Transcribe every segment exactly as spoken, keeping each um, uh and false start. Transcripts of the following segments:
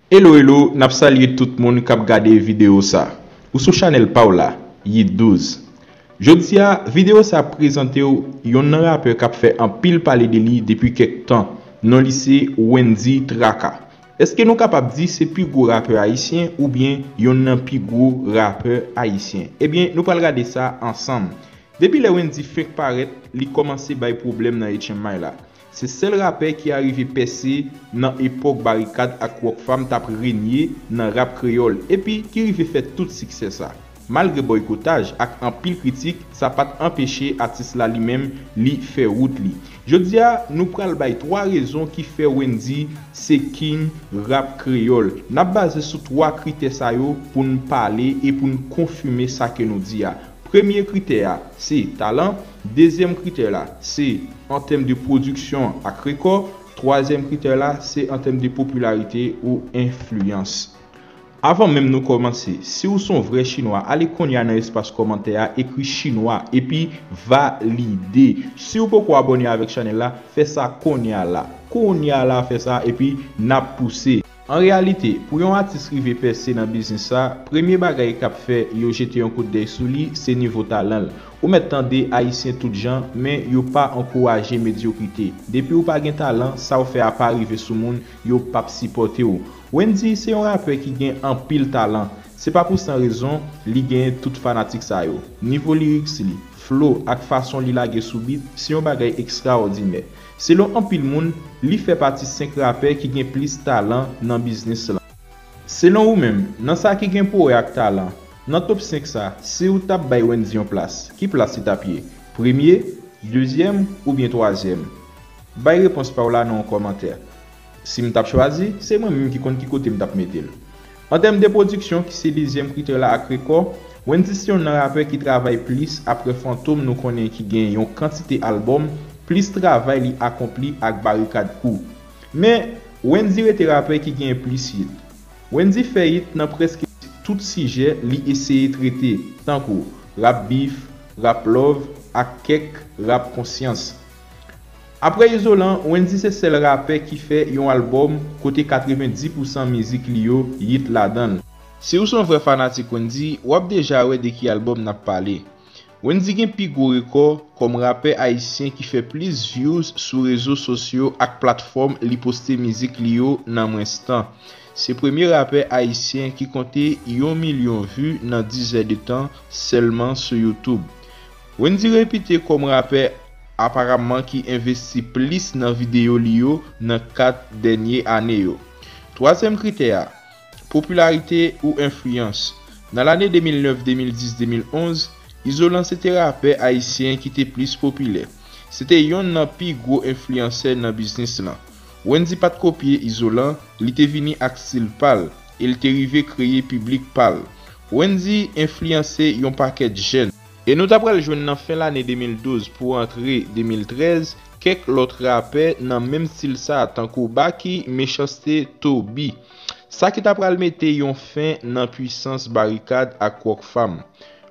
Hello, hello, n ap salye tout moun k ap gade videyo sa. Ou sou chanèl pa w la, Yit douz. Jodi a, videyo sa ap prezante w youn nan rapè k ap fè anpil pale de li depi kèk tan. Non li se Wendy Traka. Èske nou kapab di se pi gwo rapè ayisyen oubyen youn nan pi gwo rapè ayisyen? Ebyen, nou pral gade sa ansanm. Depi lè Wendy fenk parèt, li kòmanse bay pwoblèm nan H M I la. Se sèl rapè ki arive pèse nan epòk Barikad ak Rockfam t ap renye nan rap kreyòl, epi ki rive fè tout siksè sa. Malgre bòykotaj ak anpil kritik, sa pa t anpeche atis la li menm li fè wout li. Jodi a, nou pral bay twa rezon ki fè Wendy se king rap kreyòl. N ap baze sou twa kritè sa yo pou n pale e pou n konfime sa ke nou di a. Premye kritè a, se talan. Dezyèm kritè la, se an tèm de pwodiksyon ak rekò. Twazyèm kritè la, se an tèm de popilarite ou enfliyans. Avan menm nou kòmanse, si w se yon vrè chinwa, ale kounye a nan espas kòmantè a, ekri chinwa, epi valide. Si w poko abòne avèk chanèl la, fè sa kounye a la. Kounye a la, fè sa, epi n ap pouse. An reyalite, pou yon atis rive pèse nan biznis sa, premye bagay k ap fè yo jete yon kout dèy sou li, se nivo talan l. Ou mèt tande Ayisyen tout jan, men yo pa ankouraje medyokrite. Depi w pa gen talan, sa w fè a pa rive sou moun, yo p ap sipòte w. Wendy se yon rapè ki gen anpil talan. Se pa pou san rezon li genyen tout fanatik sa yo. Nivo liriks li, flow ak fason li lage sou beat, se yon bagay ekstraòdinè. Selon anpil moun, li fè pati senk rapè ki gen plis talan nan biznis lan. Selon ou menm, nan sa ki gen powè ak talan, nan top senk sa, si w t ap bay Wendy yon plas, ki plas li t ap ye? Premye, dezyèm oubyen twazyèm? Bay repons pa w la nan yon kòmantè. Si m t ap chwazi, se mwen menm ki konn ki kote m t ap mete l. An tèm de pwodiksyon, ki se dezyèm kritè la ak rekò, Wendy se youn nan rapè ki travay plis apre Fantom nou konnen ki gen yon kantite albòm, plis travay li akonpli ak Barikad Crew. Men, Wendy rete rapè ki genyen plis hit. Wendy fè hit nan prèske tout sijè li eseye trete, tankou rap beef, rap love, ak kèk rap konsyans. Apre Izolan, Wendy se sèl rapè ki fè yon albòm kote katrevendis pousan mizik li yo hit ladan l. Si w se yon vrè fanatik Wendy, w ap deja wè de ki albòm n ap pale. Wendy gen pi gwo rekò kòm rapè ayisyen ki fè plis views sou rezo sosyo ak platfòm li poste mizik li yo nan mwens tan. Se premye rapè ayisyen ki konte yon milyon vi nan dis zè de tan sèlman sou YouTube. Wendy repite kòm rapè aparamman ki envesti plis nan videyo li yo nan kat dènye ane yo. Twazyèm kritè a, popilarite ou enfliyans. Nan lane de mil nèf, de mil dis, de mil onz, Izolan se te rapè ayisyen ki te plis popilè. Se te yonn nan pi gwo enfliyansè nan biznis lan. Wendy pa t kopye Izolan, li te vini ak stil pa l, e l te rive kreye piblik pa l. Wendy enfliyanse yon pakèt jèn. E nou ta pral jwenn nan fen lane de mil douz pou antre de mil trèz, kèk lòt rapè nan menm stil sa, tankou Baky, Mechans-T, Toby. Sa ki ta pral mete yon fen nan pwisans Barikad ak Rockfam.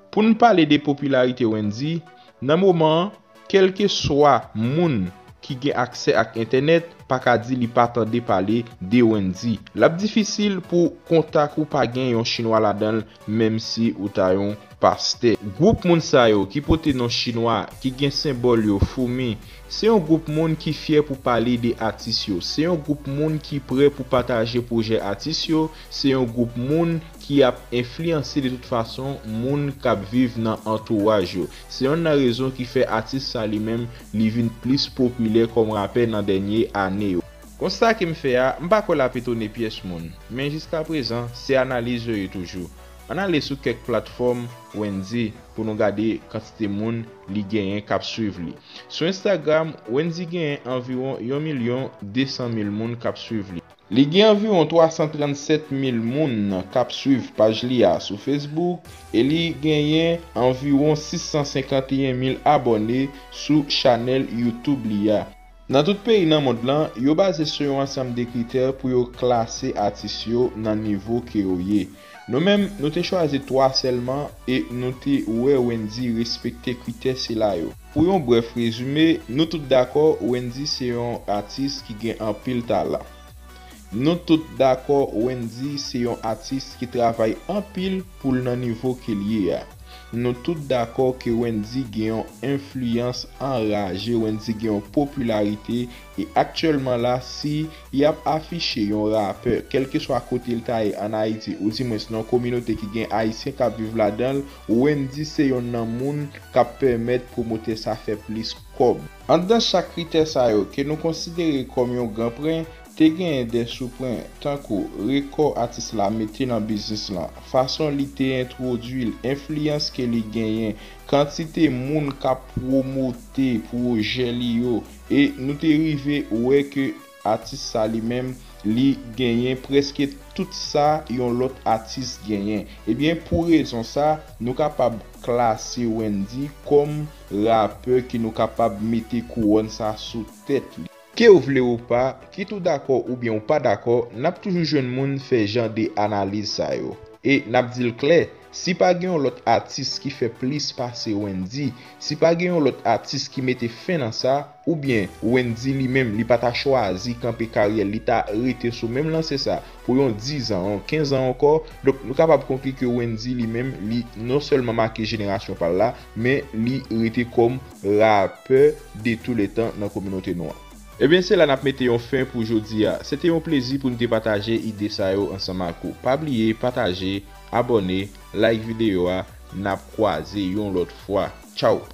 Pou n pale de popilarite Wendy, nan moman an, kèlkeswa moun ki gen aksè ak entènèt pa ka di li pa tande pale de Wendy. L ap difisil pou kontak ou pa gen yon chinwa ladan l, menm si ou ta yon pastè. Gwoup moun sa yo ki pote non chinwa, ki gen senbòl yo, foumi, se yon gwoup moun ki fyè pou pale de atis yo. Se yon gwoup moun ki prè pou pataje pwojè atis yo. Se yon gwoup moun ki ap enfliyanse de tout fason moun k ap viv nan antouraj yo. Se yonn nan rezon ki fè atis sa li menm, li vin plis popilè kòm rapè nan dènye ane yo. Konsta ke m fè a, m pa kwè l ap etone pyès moun, men jiskaprezan, se analiz yo ye toujou. Ann ale sou kèk platfòm Wendy pou nou gade kantite moun li genyen k ap swiv li. Sou Instagram, Wendy genyen anviwon yon milyon de san mil moun k ap swiv li. Li gen anviwon twa san trannsèt mil moun k ap swiv paj li a sou Facebook e li genyen anviwon sis san senkanteyen mil abòne sou chanèl YouTube li a. Nan tout peyi nan mond lan, yo baze sou yon ansanm de kritè pou yo klase atis yo nan nivo ke yo ye. Nou menm, nou te chwazi twa sèlman e nou te wè Wendy respekte kritè sila yo. Pou yon brèf rezime, nou tout dakò, Wendy se yon atis ki gen anpil talan. Nou tout dakò Wendyy se yon atis ki travay anpil pou l nan nivo ke l ye a. Nou tout dakò ke Wendyy gen yon enfliyans anraje, Wendyy gen yon popilarite, e aktyèlman la, si y ap afiche yon rapè, kèlkeswa kote l ta ye ann Ayiti, oudimwens nan yon kominote ki gen Ayisyen k ap viv ladan l, Wendyy se yonn nan moun k ap pèmèt pwomotè sa fè plis kòb. Anndan chak kritè sa yo ke nou konsidere kòm yon granpren, te genyen de soupren, tankou rekò atis la mete nan biznis lan, fason li te entwodui l, enfliyans ke li genyen, kantite moun k ap pwomote pwojè li yo, e nou te rive wè ke atis sa li menm, li genyen prèske tout sa yon lòt atis genyen. Ebyen, pou rezon sa, nou kapab klase Wendyy kòm rapè ke nou kapab mete kouwòn sa sou tèt li. Ke w vle ou pa, kit ou dakò oubyen ou pa dakò, n ap toujou jwenn moun fè jan de analiz sa yo. E n ap di l klè, si pa gen yon lòt atis ki fè plis pase Wendyy, si pa gen yon lòt atis ki mete fen nan sa, oubyen Wendyy li menm, li pa ta chwazi kanpe karyè l, li ta rete sou menm lanse sa pou yon diz an, yon kenz an ankò, donk nou kapab konkli ke Wendyy li menm, li non sèlman make jenerasyon pa l la, men li rete kòm rapè de tou le tan nan kominote nou an. Ebyen, se la n ap mete yon fen pou jodi a. Se te yon plezi pou n te pataje ide sa yo ansanm ak ou. Pa bliye pataje, abòne, like videyo a. N ap kwaze yon lòt fwa. Tchaw!